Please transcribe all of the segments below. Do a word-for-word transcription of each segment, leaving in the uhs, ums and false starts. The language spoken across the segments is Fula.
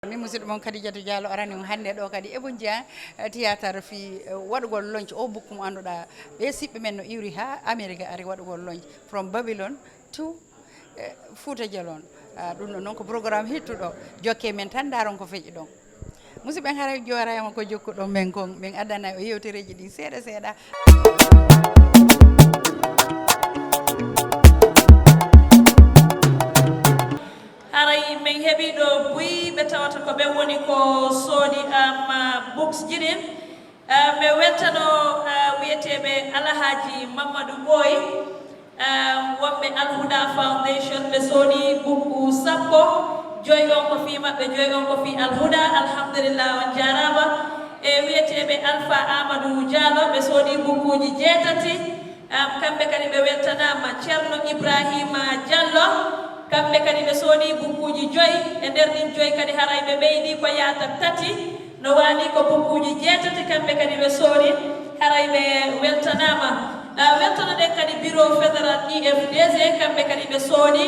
Min musidɗo mon Khadijatou Diallo arani on hannde ɗo kadi e Bunjiya, eh, théâtre fii, eh, waɗugol launch o bukku mo annduɗaa ɓe siɓɓe men no iwri haa Amerique ari waɗugol launch from Babylon to, eh, Fouta Djallon. Ah, ɗum ɗo noon ko programme hittuɗo. Jokke men tan ndaron ko feƴi ɗon. Musidɓe, haray jooraama ko jokkuɗon men kon. Min addana o yewtereeji ɗin seeɗa seeɗa. Haray min heɓii ɗo buy ɓe tawata ko ɓe woni ko soodi, um, books ji ɗin. Uh, mi weltano, uh, wiyeteeɓe Alhaji Mamadou Boy, um, wonɓe Alhuda Foundation, ɓe soodi bukku sappo, joyi on ko fii maɓɓe, joyi on ko fii Alhuda. Alhamdulillah, on jaaraama. E wiyeteeɓe Alpha Amadou Diallo, ɓe soodi bukkuuji jeetati. Am, kamɓe kadi ɓe weltanaama. Ceerno Ibrahima Diallo, kamɓe kadi ɓe soodi bukkuuji joyi. E nder ɗin joyi kadi haray ɓe ɓeydi ko yaata tati, no waali ko bukkuuji jeetati, kamɓe kadi ɓe soodi, haray ɓe weltanaama. Ah, weltano ɗen kadi bureau fédéral I F D G, kamɓe kadi ɓe soodi,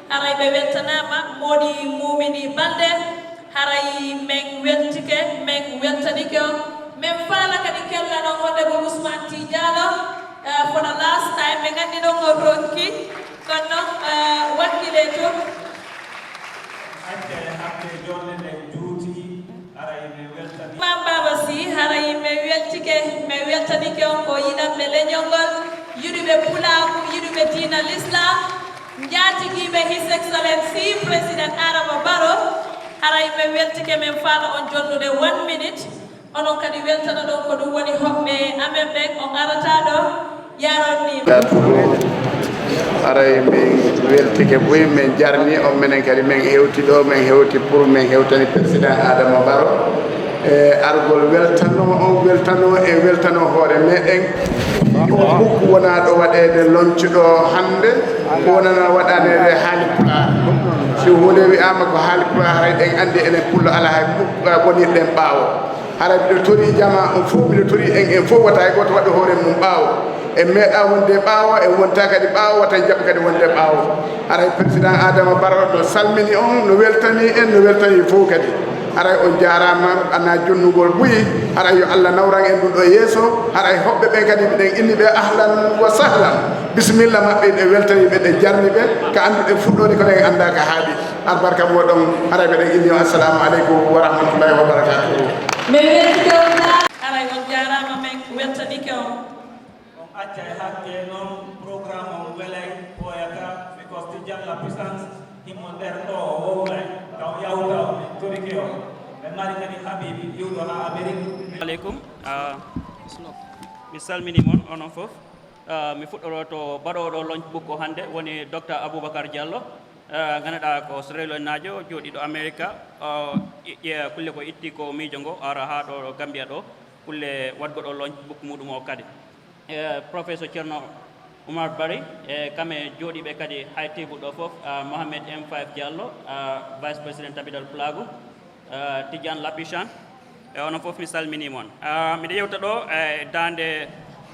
haray ɓe weltanaama. Moodi Mumini Balde, haray men weltike, men weltanike on. Men faala kadi kellanon Honorable Ousmane Ty Diallo, uh, for the last time. Men anndi non on ronki, kono non, uh, wakkile to. Acce hakke jonde ɗen juuti, haray men weltani. Imam Baba Sy, haray men weltike, men weltanike on ko yiɗanɓe leñol ngol, yiɗuɓe pulaaku, yiɗuɓe diina Lislaam. Njaatigiiɓe His Excellency President Adama Barrow, haray ɓe weltike men faala on jonnude one minute. Onon kadi weltanoɗon ko ɗum woni hoɓɓe amen ɓen, on arata ɗo yaron ni. Haray min weltike buy, min jarni on, minen kadi min hewti ɗo, min hewti pour min hewtani Président Adama Barrow. E argol weltano on, weltano e weltano hoore meɗen. Ko bukku wonaaɗo waɗeede lonci ɗo hannde, ko wonana waɗaneede haali pulaar. Si huunde wi'aama ko haali pulaar, haray ɗen anndi enen pullo alaa hay bukku bonirɗen ɓaawo. Haray miɗo torii jamaa on fof, miɗo torii en, en fof, wota hay gooto waɗu hoore mum ɓaawo. En meeɗaa wonde ɓaawo, en wontaa kadi ɓaawo, wota en jaɓu kadi wonde ɓaawo. Haray Président Adama Barrow no salmini on, no weltani en, no weltani fof kadi. Haray on jaaraama, ana jonnugol buyi. Haray yo Allah nawran en ɗum ɗo yeeso. Haray hoɓɓe ɓen kadi miɗen inni ɓe ahlan wa sahlan. Bisimilla maɓɓe, ɗe weltani ɓe, ɗe jarni ɓe. Ka annduɗen fuɗɗoode kono en anndaa ka haaɗi. Albarka mooɗon, haray ɓe ɗen inni on assalamu aleykum wa rahmatullahi wa barakatuhu. Min weltike on. Haray on jaaraama, men weltanike on. On accay hakke non, programme on welay, ɓooyata, because Tidiane la puissance, himo nder ɗo, o wowlay, taw yawta, o torike o. Ɓe mari kadi Habibi, iwɗo ha Amérique. Aleykum. Ah, mi salmini mon, onon fof. Ah, mi fuɗɗoro to baɗooɗo launch book o hannde, woni Docteur Aboubacar Diallo. Ah, ngannduɗaa ko Sierra Leone naajo, jooɗiiɗo Amerika. Ah, i-, ƴe-, kulle ko itti ko miijo ngo, ara haa ɗo, ɗo Gambia ɗo. Kulle waɗgo ɗo launch book muɗum o kadi. Eh, Professor Ceerno Oumar Barry, e kamɓe jooɗiiɓe kadi high table ɗo fof, ah, Mohamed M five Diallo, ah, Vice President Tabidal Pulaagu, ah, Tidiane Lapichon, e onon fof mi salminii mon. Ah, miɗo yewta ɗo e daande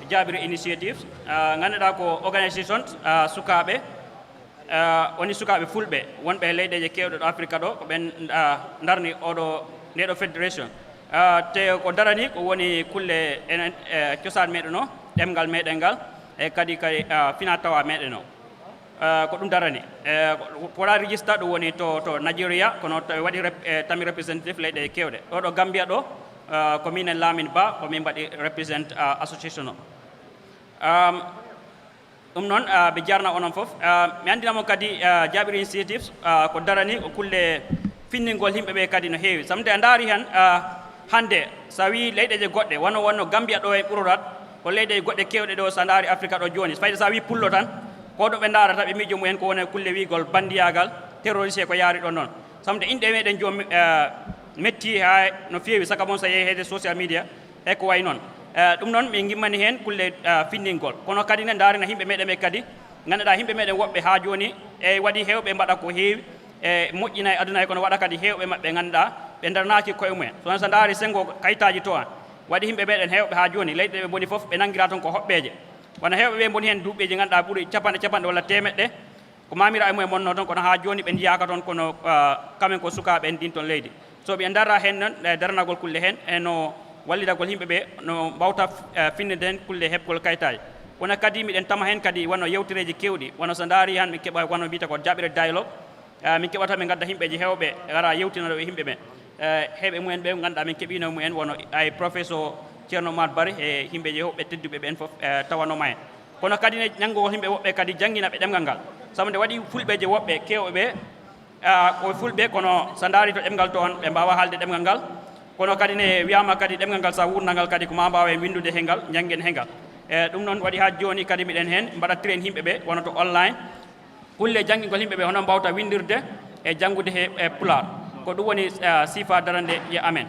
Jaabiri Initiative, ah, ngannduɗaa ko organisation, ah, sukaaɓe, ah, woni sukaaɓe fulɓe wonɓe e leyɗeeje keewɗe ɗo Afrika ɗo, ko ɓen, ah, ndarni oɗo, ndeɗo federation. Ah, te ko darani ko woni kulle enen, eh, cosaan meɗen o, ɗemngal meɗen ngal, e kadi, kadi, ah, fina tawa meɗen o. Ah, ko ɗum darani. Eh, ko, ko waɗa register ɗum woni to, to Nigeria, kono tawi waɗi rep-, eh, tami representative leyɗe keewɗe. Ɗo, ɗo Gambia ɗo, ah, ko minen laamin ba, ko min mbaɗi represent, ah, association o. Um, Ɗum noon, ah, ɓe jarna onon fof. Ah, mi anndina mon kadi, ah, Jaabiri Initiatives, ah, ko darani ko kulle finningol yimɓe ɓe kadi no heewi. Sabu nde a ndaari heen, ah, hannde, so a wii leyɗeeje goɗɗe, wano, wano Gambia ɗo e ɓurorat, ko leyɗeeje goɗɗe keewɗe ɗo, so a ndaari Afrika ɗo jooni. Fayde so a wii pullo tan, ko ɗum ɓe ndaarata, ɓe miijo mumen ko woni kulle wiigol banndiyaagal, terroriste ko yaari ɗon noon. Sabu nde inɗe meɗen joom, ah, metti haa no feewi, saka mon so a yehi heede social media, e ko wayi noon. Eh, ɗum noon, min ngimmani heen kulle, eh, finningol. Kono kadi ne, ndaarina yimɓe meɗen ɓe kadi, ngannduɗaa yimɓe meɗen woɓɓe haa jooni, e waɗi heewɓe mbaɗa ko heewi, e moƴƴina e aduna he, kono waɗa kadi heewɓe maɓɓe ngannduɗaa ɓe ndarnaaki koye mumen. So wonaa so ndaari senngo kayitaaji to an, waɗi yimɓe meɗen heewɓe haa jooni, leyɗe ɗe ɓe mboni fof, ɓe nanngiraa toon ko hoɓɓeeje. Wona heewɓe ɓe mboni heen duuɓeeji ngannduɗaa ɓuri capanɗe capanɗe walla teemedde, ko maamira e mumen monnoo toon, kono haa jooni ɓe njiyaaka toon, kono, ah, kamen ko sukaaɓe en ndin toon leydi. So ɓe dara heen noon, e daranagol kulle heen, e no wallidagol yimɓe ɓe, no mbawta, eh, finnirde heen kulle heɓgol kayitaaji. Kono kadi miɗen tama heen kadi wano yewtereeji keewɗi, wano so ndaari han min keɓa wano mbiyata ko jaɓere dialogue, eh, min keɓata min ngadda yimɓeeji heewɓe ngara yewtinanoo e yimɓe ɓe. Eh, heewɓe mumen ɓe ngannduɗaa min keɓiino mumen wano ay professeur Ceerno Oumar Barry e yimɓeeji heewɓe tedduɓe ɓeen fof, eh, tawanooma heen. Kono kadi ne ñanngugol yimɓe woɓɓe kadi janngina ɓe ɗemngal ngal. Sabu nde waɗi fulɓeeje woɓɓe keewɓe ɓe, ah, ko fulɓe, kono so ndaari to ɗemngal to on, ɓe mbaawa haalde ɗemngal ngal. Kono kadi ne wiyaama kadi ɗemngal ngal, so a wuurnda ngal kadi, ko maa mbaawen winndude he ngal, njanngen he ngal. E ɗum noon waɗi haa jooni kadi miɗen heen mbaɗa train yimɓe ɓe, wano to online, kulle janngingol yimɓe ɓe, hono mbawta winndirde e janngude he, e Pulaar. Ko ɗum woni, ah, sifa darande e amen.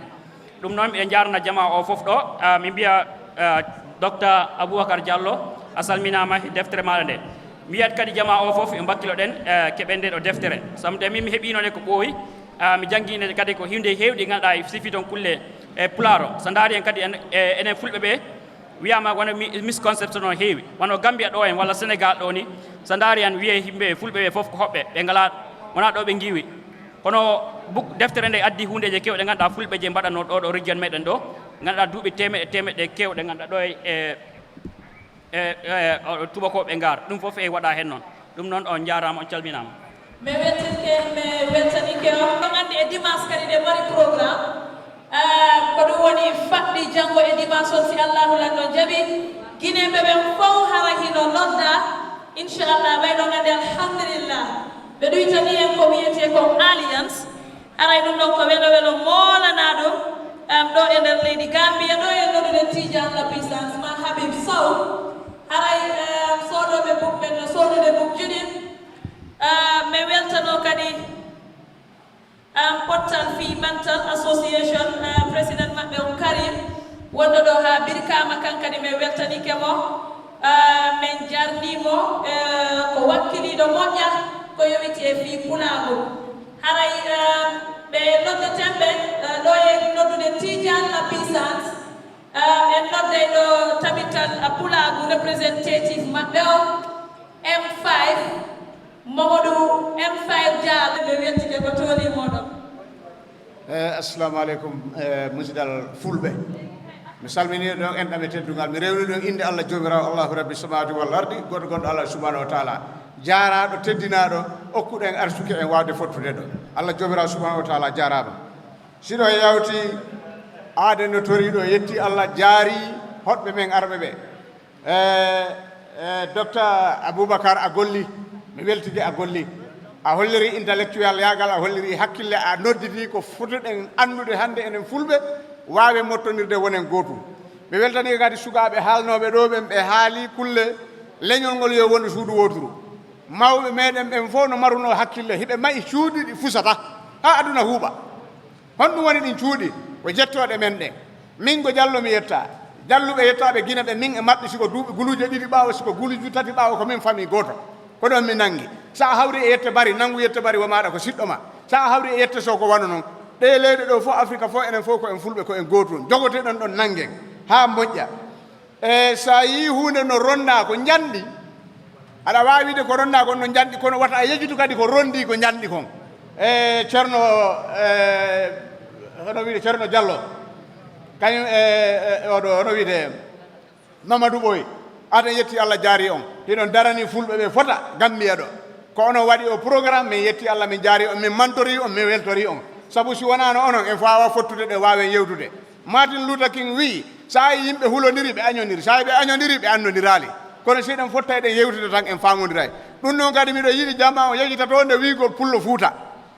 Ɗum noon, miɗen njaarna jamaa o fof ɗo. Ah, min mbiya, ah, Docteur Aboubacar Diallo, a salminaama e deftere maaɗa nde. Mi wiyat kadi jamaa o fof, yo mbakkilo ɗen, eh, keɓen nde ɗo deftere. Sabu nde min mi heɓiino nde ko ɓooyi, ah, mi janngiino nde kadi ko huunde heewɗi ngannduɗaa e sifi toon kulle e Pulaar o. So ndaari en kadi en, e, enen fulɓe ɓe, wiyaama wano mi-, misconception o heewi. Wano Gambia ɗo en walla Senegal ɗo ni, so ndaari en wiyee yimɓe fulɓe ɓe fof ko hoɓɓe, ɓe ngalaa, wonaa ɗo ɓe ngiwi. Kono buk-, deftere nde addi huundeeji keewɗe ngannduɗaa fulɓe je mbaɗanoo ɗo, ɗo region meɗen ɗo, ngannduɗaa duuɓi teemeɗɗe, teemeɗɗe keewɗe ngannduɗaa ɗo e, e, e, o, tubakooɓe ngaar. Ɗum fof e waɗa heen noon. Ɗum noon on njaaraama, on calminaama. Mi weltike, mi weltanike on. On anndi e dimanche kadi ɗe mari programme. Ah, ko ɗum woni faɗɗi janngo e dimanche on, si Allahu lanɗo jaɓi. Gineeɓe ɓen fof hara hino nodda. Inchallah, ɓay ɗon anndi, alhamdulillah. Ɓe ɗuytani en ko wiyetee kon Alliance. Haray ɗum ɗon ko welo welo moolanaaɗo, em, ɗo e nder leydi Gambia, ɗo e noddude Tidiane la Puissance, ma Habib Sow. Haray, em, soodooɓe bug ɓen no soodude bug juɗin. Em, mi weltanoo kadi, em, Pottal Fii Mantal Association, em, président maɓɓe on Karim, wonɗo ɗo haa Birkama, kan kadi mi weltanike mo. Em, min jarnii mo, em, ko wakkiliiɗo moƴƴa ko yowiti e fii pulaagu. Haray, eh, ɓe noddetenɓe, eh, ɗo e noddude Tidiane la Puissance, eh, en nodday ɗo tabital a pulaagu representative maɓɓe o, M five, Mamadou M five Diallo, ɓe weltike ko tooli moɗon. Eh, assalamu aleykum, eh, musidal fulɓe. Mi salmini ɗon enɗam e teddungal. Mi rewni ɗon innde Allah Joomiraawo Allahu Rabbi samawati wal ardi, goɗɗo gonɗo Allah subhanahu wa taala. Jaaraaɗo, teddinaaɗo, okkuɗo en arsuke en waawde fottude ɗo. Allah Joomiraawo subhanahu wa taala jaaraama. Si ɗo yawti, aaden no toriiɗo, yetti Allah, jaari hoɗɓe men arɓe ɓe. Eh, eh, Docteur Aboubacar, a golli, mi weltike a golli. A holliri intellectuel yaagal, a holliri hakkille, a nodditi ko fotuɗen anndude hannde enen fulɓe, waawe mottondirde wonen gootum. Mi weltanii kadi sukaaɓe haalnooɓe ɗo ɓen, ɓe haali kulle leñol ngol yo wondu suudu wooturu. Mawɓe meɗen ɓen fof no marunoo hakkille, hiɓe mahi cuuɗi ɗi fusata haa aduna huuɓa. Honɗum woni ɗin cuuɗi? Ko jettooɗe men ɗen. Min ko Jallo mi yetta. Jalluɓe yettaaɓe Gine ɓe min e maɓɓe, si ko duuɓi guluuje ɗiɗi ɓaawo, si ko guluuje tati ɓaawo, ko min famille gooto. Ko ɗon mi nanngi. So a hawri e yette Bari, nanngu yette Bari wo maaɗa ko siɗɗo ma. So a hawri e yette Sow ko wano non. Ɗee leyɗe ɗo fof, Afrika fof, enen fof ko en fulɓe, ko en gootum. Jogoteɗen ɗon nanngen haa moƴƴa. E so a yii huunde no ronndaa ko njanɗi, aɗa waawi wiide ko ronndaa ko no njanɗi, kono wata a yejjitu kadi ko ronndii ko njanɗi kon. E Ceerno, e, hono wiide Ceerno Jallo, kañum e, e, oɗo, hono wiide Mamadou Ɓooy, aɗa yetti Allah jaari on. Hiɗon darani fulɓe ɓe fota Gambiya ɗo. Ko onon waɗi o programme, min yetti Allah, min jaari on, min mantori on, min weltori on. Sabu si wonaano onon, en faawa fottude ɗe, waawen yewtude. Martin Luther King wi'i, saa'i yimɓe hulondiri, ɓe añondiri. Saa'i ɓe añondiri, ɓe annondiraali. Kono si eɗen fotta, eɗen yewtida tan, en faamondiray. Ɗum noon kadi, miɗo yiɗi jamaa on yejjita to nde wi'ugol Pullo Fuuta.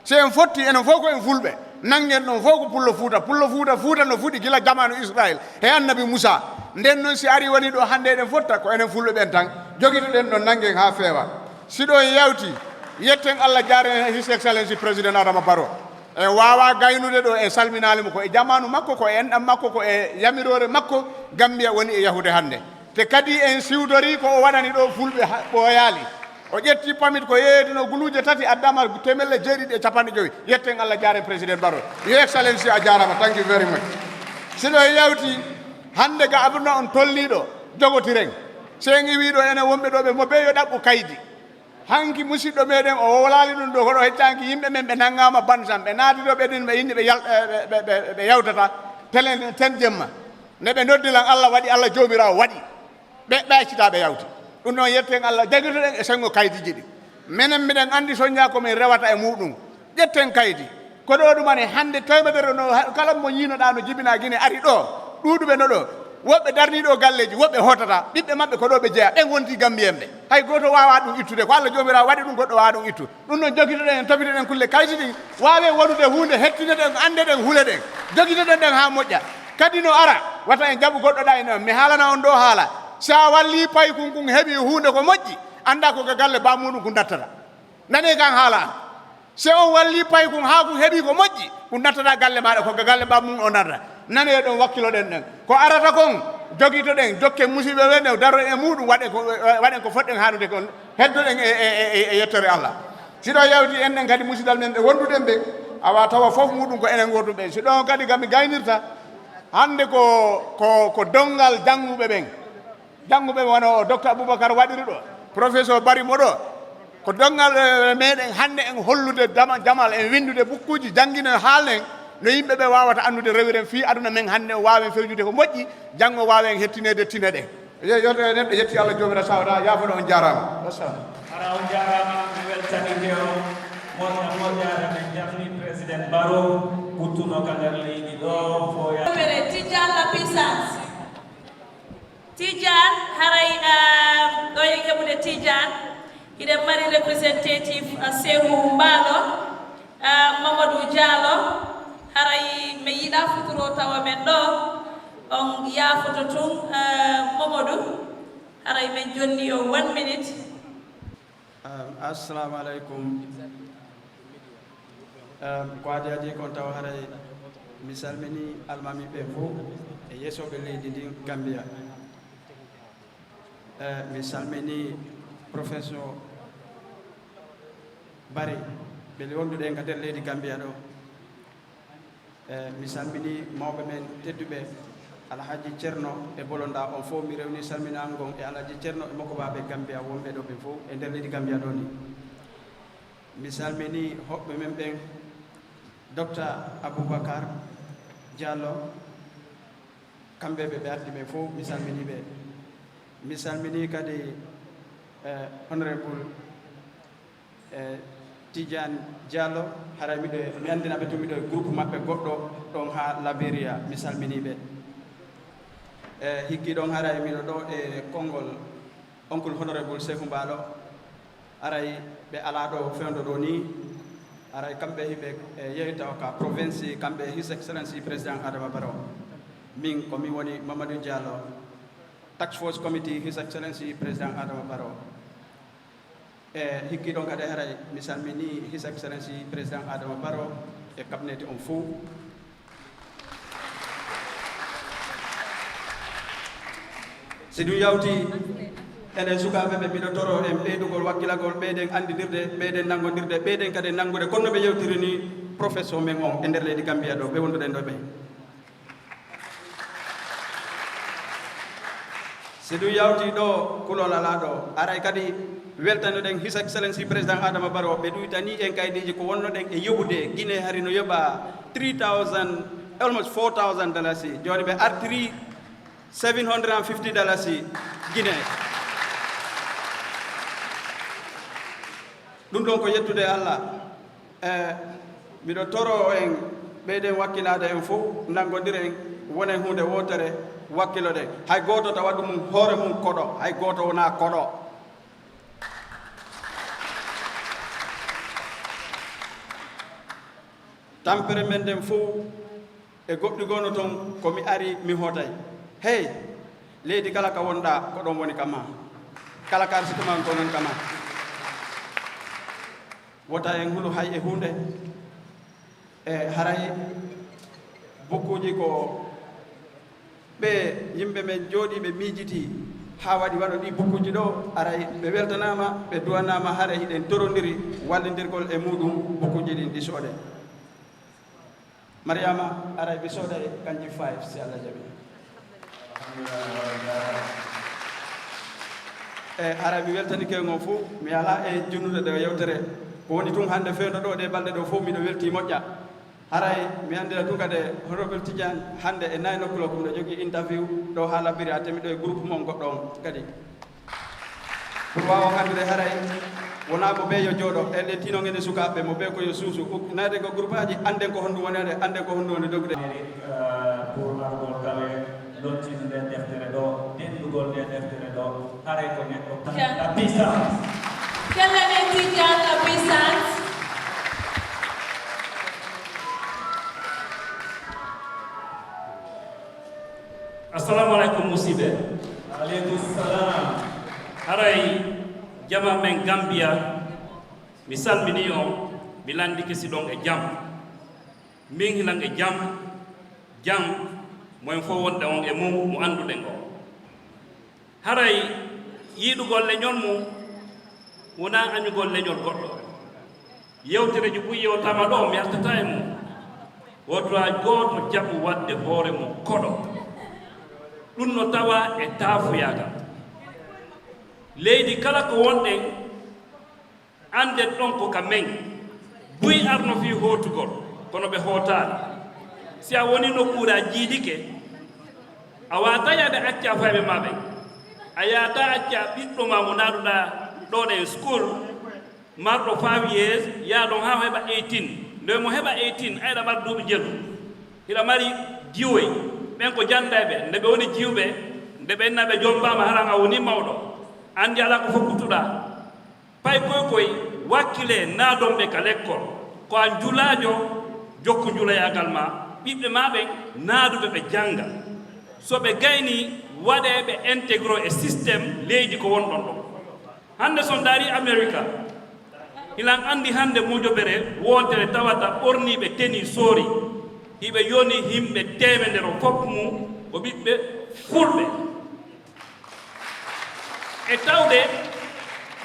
Si en fotti, enen fof ko en fulɓe. Nanngen ɗon fof ko Pullo Fuuta. Pullo Fuuta, Fuuta no fuɗi gila jamaanu Israel he Annabi Musa. Nden noon, si ari woni ɗo hannde, eɗen fotta ko enen fulɓe ɓen tan. Jogitoɗen ɗon, nanngen haa feewa. Si ɗo en yawti, yetten Allah, jaaren His Excellency President Adama Barrow. En waawaa gaynude ɗo, en salminaali mo. Ko e jamaanu makko, ko e enɗam makko, ko e yamiroore makko, Gambiya woni e yahude hannde. Te kadi en siwtorii ko o waɗani ɗo fulɓe ha-, ɓooyaali. O ƴetti pamit ko yeeyeteno guluuje tati, addama teemedde jeeɗiɗi e capanɗe jowi. Yetten Allah, jaaren Président Barrow. Your Excellency, a jaaraama. Thank you very much. Si ɗo yawti, hannde ga aduna on tolnii ɗo, jogotiren. Si en iwii ɗo, enen wonɓe ɗo ɓe mo bee yo ɗaɓɓu kaydi. Hanki musidɗo meɗen o wowlaali ɗum ɗo, kono heccanki yimɓe men ɓe nanngaama bansam, ɓe naati ɗo, ɓe ɗin ɓe inni ɓe yal-, ɓe, ɓe, ɓe, ɓe yawtata telen ten jemma. Nde ɓe noddi lan, Allah waɗi, Allah Joomiraawo waɗi. Ɓe, ɓe accita ɓe yawti. Ɗum noon yetten Allah, jagitoɗen e senngo kaydiiji ɗi. Menen miɗen anndi soñña ko min rewata e muuɗum. Ƴetten kaydi. Ko ɗo ɗumani hannde teemedere no, ha-, kala mo yiinoɗaa no jibinaa Gine ari ɗo, ɗuuɗuɓe no ɗo. Woɓɓe darnii ɗo galleeji, woɓɓe hootata, ɓiɓɓe maɓɓe ko ɗo ɓe jeyaa, ɓen wonti Gambiyen ɓe. Hay gooto waawaa ɗum ittude, ko Allah Joomiraawo waɗi ɗum, goɗɗo waawaa ɗum ittu. Ɗum noon jogitoɗen en, topitoɗen kulle kaysi ɗin, waawen wonude huunde, hettineɗen, anndeɗen, huleɗen. Jogitoɗen ɗen haa moƴƴa. Kadi no ara, wata en jaɓu goɗɗo ɗa e noon. Mi haalana on ɗo haala. Si a wallii paykun kun heɓi huunde ko moƴƴi, annda ko ka galle baa muuɗum kun nattata. Nanee kan haala an. Si on wallii paykun haa kun heɓi ko moƴƴi, kun nattata galle maaɗa, ko ka galle baa mum o natta. Nanee ɗon, wakkiloɗen ɗen. Ko arata kon, jogitoɗen, jokken musiɓɓe ɓen ɗen, daroɗen e muuɗum, waɗen ko, waɗen ko fotɗen haanude kon, heddoɗen e, e, e, e yettere Allah. Si ɗo yawti en ɗen kadi musidal men ɓe wonduɗen ɓen, awa tawa fof muuɗum ko enen gootum ɓen. Si ɗon kadi ka mi gaynirta, hannde ko, ko, ko donngal jannguɓe ɓen. Jannguɓe wano o Docteur Aboubacar waɗiri ɗo, Professeur Bari mo ɗo. Ko donngal, eh, meɗen hannde en hollude dama-, jamal, en winndude bukkuuji, jannginen, haalnen no yimɓe ɓe waawata anndude, rewiren fii aduna men hannde o waawen fewjude ko moƴƴi, janngo waawen hettineede tine ɗen. Ye-, yewtere neɗɗo yetti Allah Joomiraaɗo sawata, yaafoɗo on jaaraama. Wassalam. Hara on jaaraama, mi weltanike on. Moƴƴa, moƴƴaare men jamni, Président Barrow, kuttuno ka nder leydi ɗo, fo ya- Tijjaan la puissance. Tijjaan, haray, ah, ɗo en heɓude Tijjaan. Hiɗen mari representative, ah, Sehu Mbaalo, ah, Mamadou Diallo. Haray mi yiɗa futuro tawa men ɗo. On yaafoto tun, ah, Mamadou. Haray men jonni yo one minute. Um, assalamu alaikum. Um, ko adi adi kon taw haray mi salmini almami ɓe fof e yeesoɓe leydi ndin Gambia. Eh, mi salmini professeur Bari, ɓe wonduɗen ka nder leydi Gambia ɗo. Eh, mi salmini mawɓe men tedduɓe, Alhaji Cerno e Bolonda on fof, mi rewni salminangol e Alhaji Cerno e makko baaɓe Gambia wonɓe ɗo ɓe fof e nder leydi Gambia ɗo ni. Mi salmini hoɓɓe men ɓen, Docteur Aboubacar Diallo, kamɓe ɓe ɓe ardi ɓe fof, mi salmini ɓe. Mi salmini kadi, eh, Honorable, eh, Tidiane Diallo, haray miɗo, mi anndina ɓe tun miɗo e groupe maɓɓe goɗɗo ɗon haa Liberia, mi salmini ɓe. Eh, hikki ɗon haray miɗo ɗo e konngol Oncle Honorable Sekou Mbaalo, haray ɓe alaa ɗo fewndo ɗo ni, haray kamɓe hiɓe, eh, yewta ka province, kamɓe His Excellency Président Adama Barrow. Min ko min woni Mamadou Diallo, Task Force Committee, His Excellency Président Adama Barrow. E hikki ɗon kadi haray mi salmini His Excellency Président Adama Barrow e cabinet on fof. Si ɗum yawti, enen sukaaɓe ɓe, miɗo toro en ɓeydugol wakkilagol, ɓeyden anndidirde, ɓeyden nanngondirde, ɓeyden kadi nanngude, kono no ɓe yewtiri ni professeur men on e nder leydi Gambia ɗo, ɓe wonduɗen ɗo ɓe. Si ɗum yawti ɗo, kulol alaa ɗo. Aray kadi weltanoɗen His Excellency Président Adama Barrow, ɓe ɗuytani en kaydiiji ko wonnoɗen e yoɓude. Guinée hari no yoɓa three thousand, almost four thousand dalasi. Jooni ɓe artiri seven hundred and fifty dalasi Guinée. Ɗum ɗon ko yettude Allah. E, miɗo toro en, ɓeyden wakkilaade en fof, nanngondiren, wonen huunde wootere, wakkiloɗen. Hay gooto tawa ɗum hoore mum koɗo, hay gooto wonaa koɗo. Tampere men nden fof, e goɗɗi gono toon, ko mi ari, mi hootay. Hey, leydi kala ka wonɗaa, ko ɗon woni ka ma. Kala ka arsi ko ma, ko noon ka ma. Wota en hulu hay e huunde. E haray bukkuuji ko ɓe yimɓe men jooɗii, ɓe miijitii haa waɗi waɗo ɗi bukkuuji ɗo, aray ɓe weltanaama, ɓe duwanaama, haray hiɗen torondiri wallindirgol e muuɗum bukkuuji ɗin ɗi soodee. Mariama, aray mi sooday kanji five, si Allah jaɓi. E haray mi weltanike on fof, mi alaa e junnude ɗo yewtere. Ko woni tun hannde fewndo ɗo ɗe balɗe ɗo fof miɗo weltii moƴƴa. Haray mi anndira tun kadi Honorable Tidiane hannde e nine o'clock miɗo jogii interview ɗo haa labbiri a temi ɗo e groupe mon goɗɗo on kadi. Pour waawa anndude haray wonaa mo bee yo jooɗo, en ɗen tinon enen sukaaɓe mo bee ko yo suusu. Naaten ko groupe aji, annden ko honɗum woni hannde, annden ko honɗum woni dogde. Amérique, euh, pour argol tawe lottino nde deftere ɗo, denndugol nde deftere ɗo, haray ko neɗɗo la puissance. Kellen en Tidiane la puissance. Assalamu alaikum, musibe. Alaikum salam. Haray jama men Gambia, mi salmini on, mi landike si ɗon e jam. Min hilan e jam, jam, mo en fof wonɗe on e mum, mo annduɗen o. Haray yiɗugol leñol mum wonaa añugol leñol goɗɗo. Yewtereeji buy yewtaama ɗo, mi artataa e mum. Woto hay gooto jaɓu waɗde hoore mum koɗo. Ɗum no tawaa e taafuyaagal. Leydi kala ko wonɗen, annden ɗon ko ka men. Buy arno fii hootugol, kono ɓe hootaali. Si a woni nokkuure a jiidike, a waawataa yaade acca fayɓe maa ɓen. A yaawataa acca ɓiɗɗo maa mo naaduɗaa ɗon e school, marɗo five years, yaa ɗon haa o heɓa eighteen. Nde mo heɓa eighteen, a hiɗa mari duuɓi jelu. Hiɗa mari jiwoy. Ɓen ko janndayɓe, nde ɓe woni jiwɓe, nde ɓe inna ɓe jombaama haran a woni mawɗo. Anndi alaa ko fokkutuɗaa. Pay koy koy, wakkilee naadon ɓe ka lekkol. Ko an julaajo, jokku njulayaagal maa. Ɓiɓɓe maa ɓen, naaduɓe ɓe jannga. So ɓe gaynii, waɗee ɓe integro e système leydi ko wonɗon ɗon. Hannde so ndaarii Amerika, hilan anndi hannde mojobere wootere tawata ɓorniiɓe tenue soori, hiɓe yoni yimɓe teemedere fof mum ko ɓiɓɓe fulɓe. E tawde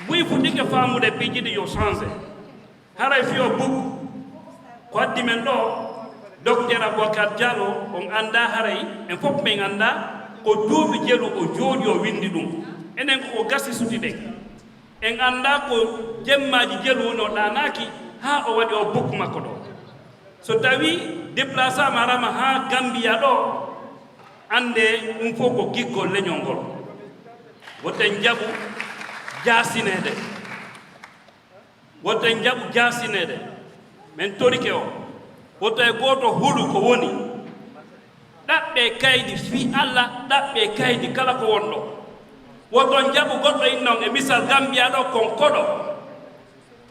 buy fuɗɗike faamude piiji ɗi yo changé. Haray fii o bug ko addi men ɗo, Docteur Aboubacar Diallo, on anndaa haray, en fof men anndaa ko duuɓi jelu o jooɗi o winndi ɗum. Enen ko ko gasi suti ɗen. En anndaa ko jemmaaji jelu woni o ɗaanaaki haa o waɗi o bug makko ɗo. So tawii déplacé ma arama haa Gambia ɗo, anndee ɗum fof ko giggol leñol ngol. Woten njaɓu jaasineede. Woto en njaɓu jaasineede, men torike o. Woto e gooto hulu ko woni. Ɗaɓɓee kaydi fii Alla, ɗaɓɓee kaydi kala ko wonɗo. Woto njaɓu goɗɗo innon e misal Gambia ɗo kon koɗo.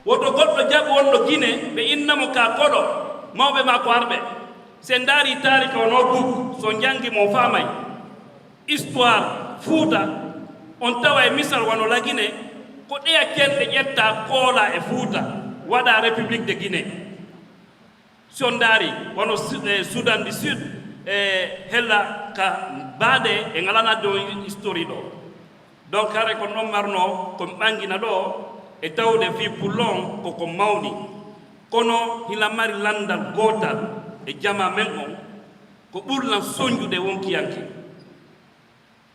Woto goɗɗo jaɓu wonɗo Gine, ɓe inna mo ka koɗo, mawɓe maa ko arɓe. Si en ndaarii taarika o no bug, so njanngi mo faamay. Histoire Fuuta, on tawa e misal wano Lagine, ko ɗeya cenɗe ƴetta koola e Fuuta, waɗa République de Guinée. Si on ndaari, wano Su-, eh, Soudan du Sud, e hella ka baade e ngalanaa ɗo histoire ɗo. Donc, hare ko non marno, ko ɓangina ɗo, e tawde fii pullo on, ko ko mawni. Kono hila mari landal gootal e jama men on, ko ɓurlan sonjude wonkiyanke.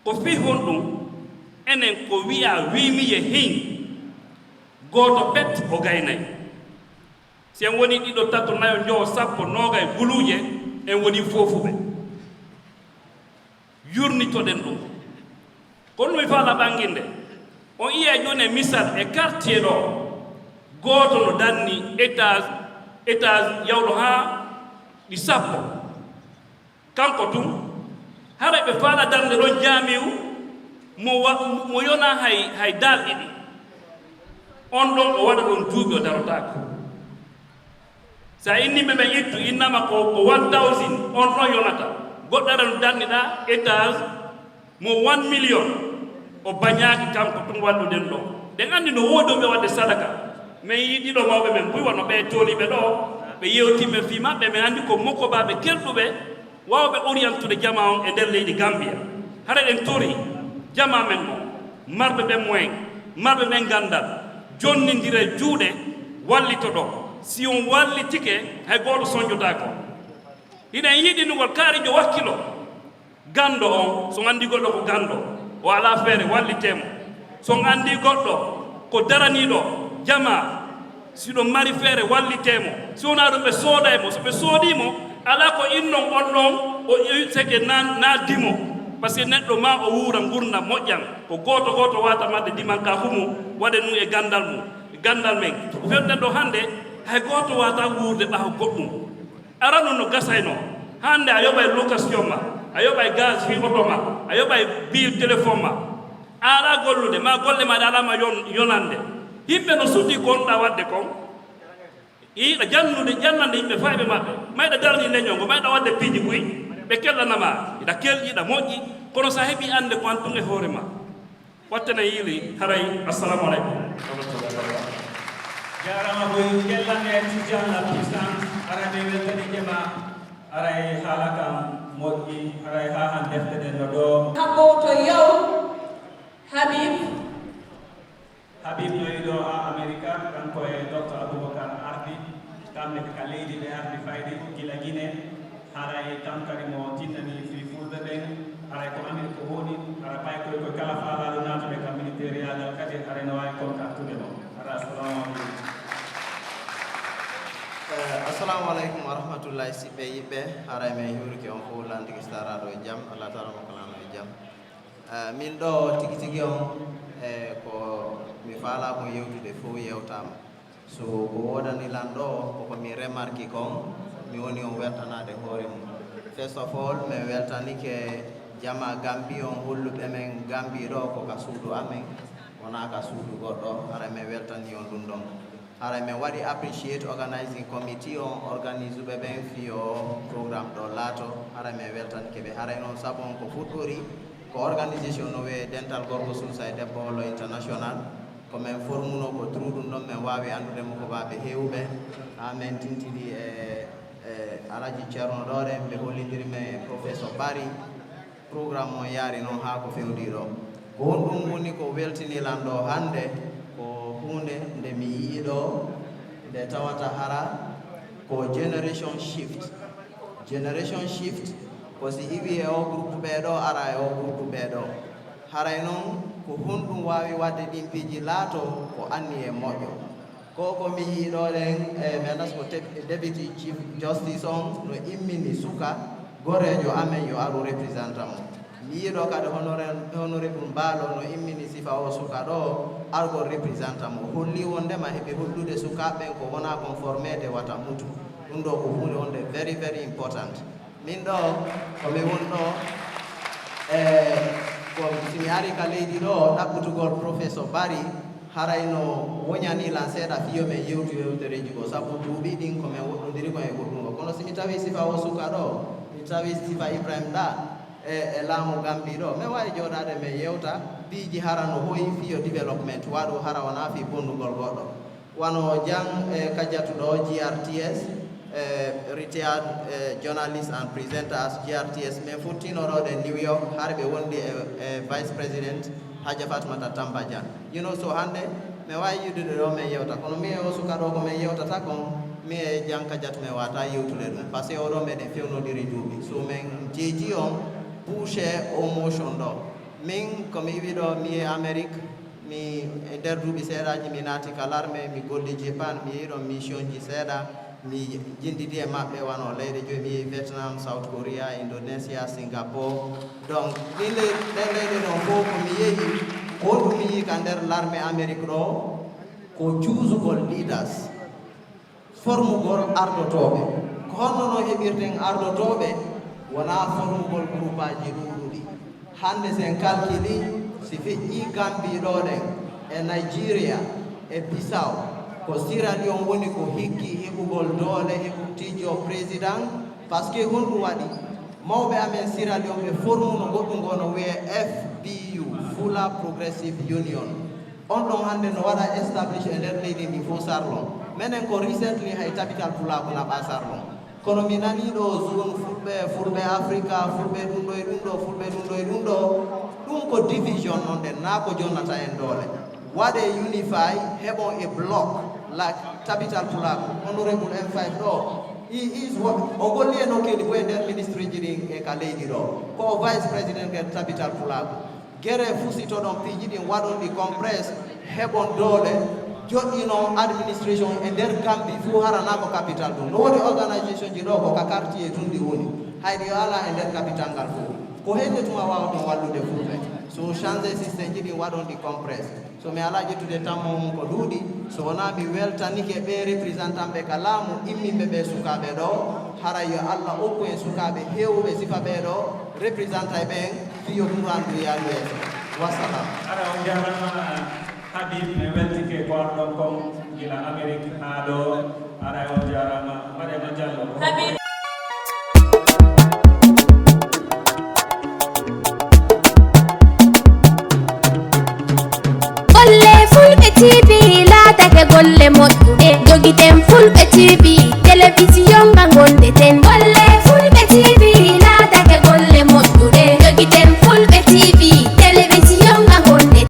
Ko fii honɗum enen ko wi'a wimiye hin gooto pet o gaynay? Si en woni ɗiɗo, tato, nayo, njowo, sappo, noogay guluuje, en woni foofuɓe. Yurnitoɗen ɗum. Kono mi faala ɓanginde. On iya jooni e misal e quartier ɗo. Gooto no danni étage, étage yawɗo haa ɗi sappo. Kanko tun, hara ɓe faala darnde ɗon jaamiu mo wa-, mo yona hay, hay daal ɗiɗi. On ɗon o waɗa ɗon duuɓi o darotaako. Sa inni ɓe ɓe ittu, innama ko, ko one thousand, on ɗon yonata. Goɗɗo ara no danniɗa étage mo one million. O bañaaki kanko tun wallude ɗon. Ɗen anndi no woodi ɓe waɗde sadaka. Men yiɗi ɗo mawɓe men buy wano ɓe tooliɓe ɗo. Ɓe yewti men fii maɓɓe, men anndi ko mokobaaɓe kelɗuɓe. Waawɓe orientude jama on e nder leydi Gambia. Hara ɗen tori jama men on, marɓe ɓen moyen, marɓe ɓen ganndal, jonnindire juuɗe, wallitoɗo. Si on wallitike, hay gooto sonjotaako. Hiɗen yiɗi nugol kaarijo wakkilo. Ganndo on, so anndi goɗɗo ko ganndo, o alaa feere, wallitee mo. So on anndii goɗɗo ko daraniiɗo jamaa, si ɗon mari feere wallitee mo, si wonaa ɗum ɓe sooday mo, so ɓe soodii mo, alaa ko innon on ɗon o seke naan naaddi mo. Par ce que neɗɗo maa o wuura ngurndan moƴƴan, ko gooto gooto waata marde dimankaaku mum, waɗe ɗum e ganndal mum, ganndal men. Ko fewten ɗo hannde, hay gooto waata wuurde ɓaawo goɗɗum. Arano no gasaynoo. Hannde a yoɓay location ma, a yoɓay gaz fii oto ma, a yoɓay bill téléphone ma. A alaa gollude, maa golle maaɗa alaa ma yon-, yonande. Yimɓe no suti ko wonɗaa waɗde kon. Iɗa jannude, jannande yimɓe fayɓe maɓɓe. Mayɗa darani leñol ngol, mayɗa waɗde piiji buy, ɓe kellanama. Iɗa kelƴi, iɗa moƴƴi, kono so a heɓii annde ko an tun e hoore ma. Wattana yiili haray. Assalamu aleykum. Jaaraama boy Jellane Tidiane la puissance, aray ɓe weltaniike ma, aray haala kam moƴƴi, aray haa han defte ɗen no ɗoo. Haɓɓooto yaw Habib. Habib no yiɗo haa Amerika, kanko e Docteur Aboubacar Ardi, kamɓe ka leydi ɓe ardi fayde gila Gine. Haray tankari mo tinnani fii fulɓe ɓen, haray ko Amerik o woni, hara paykoy koy kala faalaaɗo naatude ka militeeriyaagal kadi haray no waawi kontaktude mo. Hara assalamu aleykum. Eh, assalamu aleykum wa rahmatullahi siɓɓe yiɓɓe, haray men hiwrike on fof lantiki staraaɗo e jam, Allah taala mo kalano e jam. Eh, min ɗo tigi tigi on, e ko mi faalaa kon yewtude fof yewtaama. So ko woodani lan ɗo, koko mi remarki kon, mi woni on weltanaade hoore mum. First of all, min weltanike jamaa Gambi on, holluɓe men Gambi ɗo ko ka suudu amen, wonaa ka suudu goɗɗo, hara min weltani on ɗum ɗon. Hara min waɗi appreciate organizing committee on, organisuɓe ɓen fii o programme ɗo laato, hara min weltanike ɓe. Haray noon sabu on ko fuɗɗori, ko organisation no wiyee Dental Gorko Suusa e Debbo Olo International. Ko men formuno ko through ɗum ɗon men waawi anndude mo ko baaɓe heewuɓe. Haa men tintini e, e Alaji Ceerno Ɗoore, ɓe hollindiri men e Professor Bari. Programme on yaari noon haa ko fewndii ɗo. Ko honɗum woni ko weltini lan ɗo hannde? Ko huunde nde mi yi'i ɗo, nde tawata hara ko generation shift. Generation shift ko si iwi e o groupe ɓee ɗo, ara e o groupe ɓee ɗo. Haray noon, ko honɗum waawi waɗde ɗin piiji laato ko anni e moƴƴo? Ko ko mi yi'i ɗo ɗen, e mi anndaa so ko tep-, Deputy Chief Justice on no immini suka goreejo amen yo aru representa mo. Mi yi'i ɗo kadi honore-, Honorable Mbaalo no immini sifa o suka ɗo argol representa mo. Holli wondema heɓi hollude sukaaɓe ɓen ko wona kon formeede wata mutu. Ɗum ɗo ko huunde wonde very, very important. Min ɗo, ko mi woni ɗo, e ko si mi ari ka leydi ɗo, ɗaɓɓutugol Professor Bari, haray no woñani lan seeɗa fii yo men yewtu yewtereeji goo, sabu duuɓi ɗin ko men woɗɗondiri kon e goɗɗum goo. Kono si mi tawi sifa o suka ɗo, mi tawi sifa Ibrahim ɗa, e, e laamu Gambi ɗo, men waawi jooɗaade men yewta piiji hara no hoyi fii yo development waɗu, hara wonaa fii bonnugol goɗɗo. Wano Jan, e, Kajatu ɗo, G R T S, e, retired, e, journalist and presenter as G R T S, men fottino ɗo ɗe New York, hari ɓe wondi e, e Vice President Hajja Fatmata Tamba Jan. You know, so hannde, men waawi yiɗude ɗo men yewta, kono mi e o suka ɗo ko men yewtata kon, mi e Jan Kajatu men waata yewtude ɗum, parce que oɗo meɗen fewnodiri duuɓi. So men jeeji on, bouche o motion ɗo. Min, ko mi iwi ɗo, mi e Amérique, mi e nder duuɓi seeɗaaji mi naati ka larme, mi golli Japan, mi yehi ɗon missionji seeɗa, mi jinndidi e maɓɓe wano leyɗe joyi, mi yehi Vietnam, South Korea, Indonesia, Singapore. Donc ɗin le-, ɗen leyɗe ɗon fof ko mi yehi, ko honɗum mi yii ka nder larme Amérique ɗo, ko cuusugol leaders. Formugol ardotooɓe. Ko honno non heɓirten ardotooɓe? Wonaa formugol groupaaji ɗuuɗuɗi. Hannde sen kalkili, si feƴƴii Gambi ɗo ɗen, e Nigeria, e Bissau, ko Sierra Leone woni ko hikki heɓugol doole, heɓugol tiijo président, parce que honɗum waɗi? Mawɓe amen Sierra Leone ɓe formuno goɗɗum goo no wiyee F P U, Fula Progressive Union. On ɗon hannde no waɗa establish e nder leydi ndi fof sarlon. Menen ko recently hay tabital pulaaku naɓaa sarlon. Kono mi nanii ɗo zone fulɓe, fulɓe Afrika, fulɓe ɗum ɗo e ɗum ɗo, fulɓe ɗum ɗo e ɗum ɗo. Ɗum ko division non ɗen, naa ko jonnata en doole. Waɗee unify, heɓon e bloc, like tabital pulaaku. Honorable M five ɗo, he is what, o golli e nokkeeli fof e nder ministry ji ɗin e ka leydi ɗo. Ko o vice president e tabital pulaaku. Gere fusitoɗon piiji ɗin, waɗon ɗi compresse, heɓon doole, joɗɗinon administration e nder kambi fuu, hara na ko capital ɗum. No woodi organisation ji ɗo ko ka quartier tun ɗi woni. Hayɗi yo ala e nder capital ngal fuu. Ko hende tuma waawton wallude fulɓe. So change système ji ɗin, waɗon ɗi compresse. So mi alaa ƴettude tammo mum ko ɗuuɗi, so wonaa mi weltanike ɓee représentant ɓe ka laamu imminɓe ɓee sukaaɓe ɗo, haray yo Allah okku en sukaaɓe heewuɓe sifa ɓee ɗo représentant ɓen, fii yo Qur'an ɗum yaaru yeeso. Wassalam. Ara on jarama Habib, mi weltike ko arɗon kon gila Amérique haa ɗo. Ara on jarama, Mariama Diallo. Habib. Golle Fulɓe T V laatake golle moƴƴuɗe. Jogiten Fulɓe T V